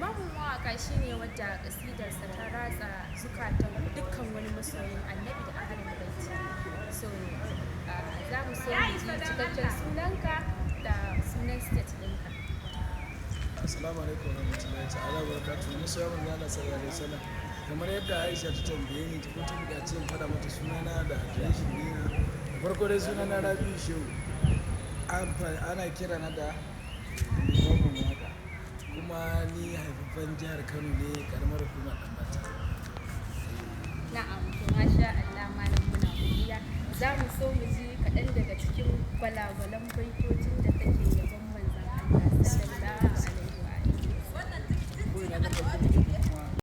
Limamin mawaka shine wadda kasidarsa ta ratsa zukatan dukkan wani masoyin Annabi da ahalin baiti. So za mu so mu ji cikakken sunanka da sunan state ɗinka. Assalamu alaikum warahmatullahi ta'ala barakatuhu. Masoya manzo Allah sallallahu alaihi wasallam. Kamar yadda Aisha ta tambaye ni ko ta buƙaci in faɗa mata sunana da adireshin dina. Da farko dai sunana Rabi'u Shehu. Ana kira na da Limamin Waka. Kuma ni haifaffen jihar Kano ne, karamar hukumar Ɗanbatta. Na'am, to masha Allah malam, muna godiya. Za mu so mu ji kaɗan daga cikin gwalagwalan baitocin da kake yabon manzon Allah sallallahu alaihi wa alihi. Ko ina zan ɗauko?